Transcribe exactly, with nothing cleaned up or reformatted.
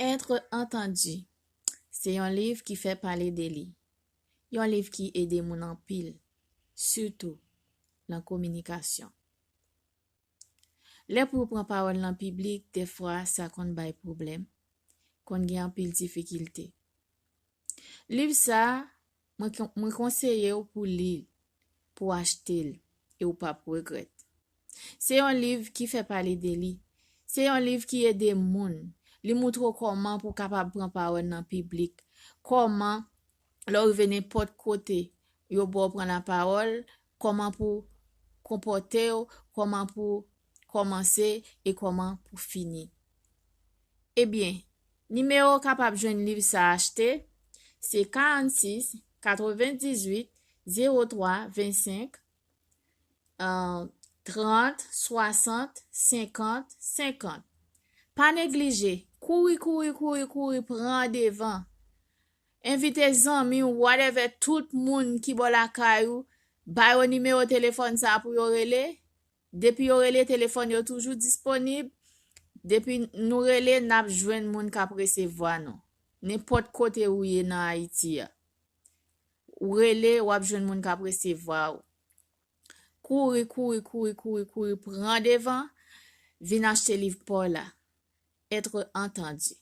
Être entendu, se yon liv ki fè pale de li. Yon liv ki ede moun anpil, sitou nan kominikasyon. Lè pou w pran pawòl nan piblik, dèfwa sa konn bay pwoblèm, konn gen anpil difikilte. Liv sa a, mwen, mwen konseye w pou li l, pou w achte l, e w p ap regrèt. Se yon liv ki fè pale de li. Se yon liv ki ede moun. Li moutre w kòman pou w kapab pran pawòl nan piblik. Kòman, lè w rive nenpòt kote, yo ba w pran lapawòl, kòman pou w konpòte w, kòman pou w kòmanse e kòman pou w fini. Ebyen, nimewo w kapab jwenn liv sa a achte, se karannsis, katrevendizuit, zewo twa, vennsenk, trant, swasant, senkant, senkant. Pa neglije, kouri, kouri, kouri, kouri, pran devan. Envite zanmi w, whatever, tout moun ki bò lakay ou, ba yo nimewo telefòn sa a pou yo rele. Depi yo rele, telefòn yo toujou disponib. Depi nou rele, n ap jwenn moun k ap resevwa nou. Nenpòt kote ou ye nan Ayiti a. Ou rele, w ap jwenn moun k ap resevwa w. Kouri, kouri, kouri, kouri, kouri, pran devan, vin achte liv pa w la. Être entendu.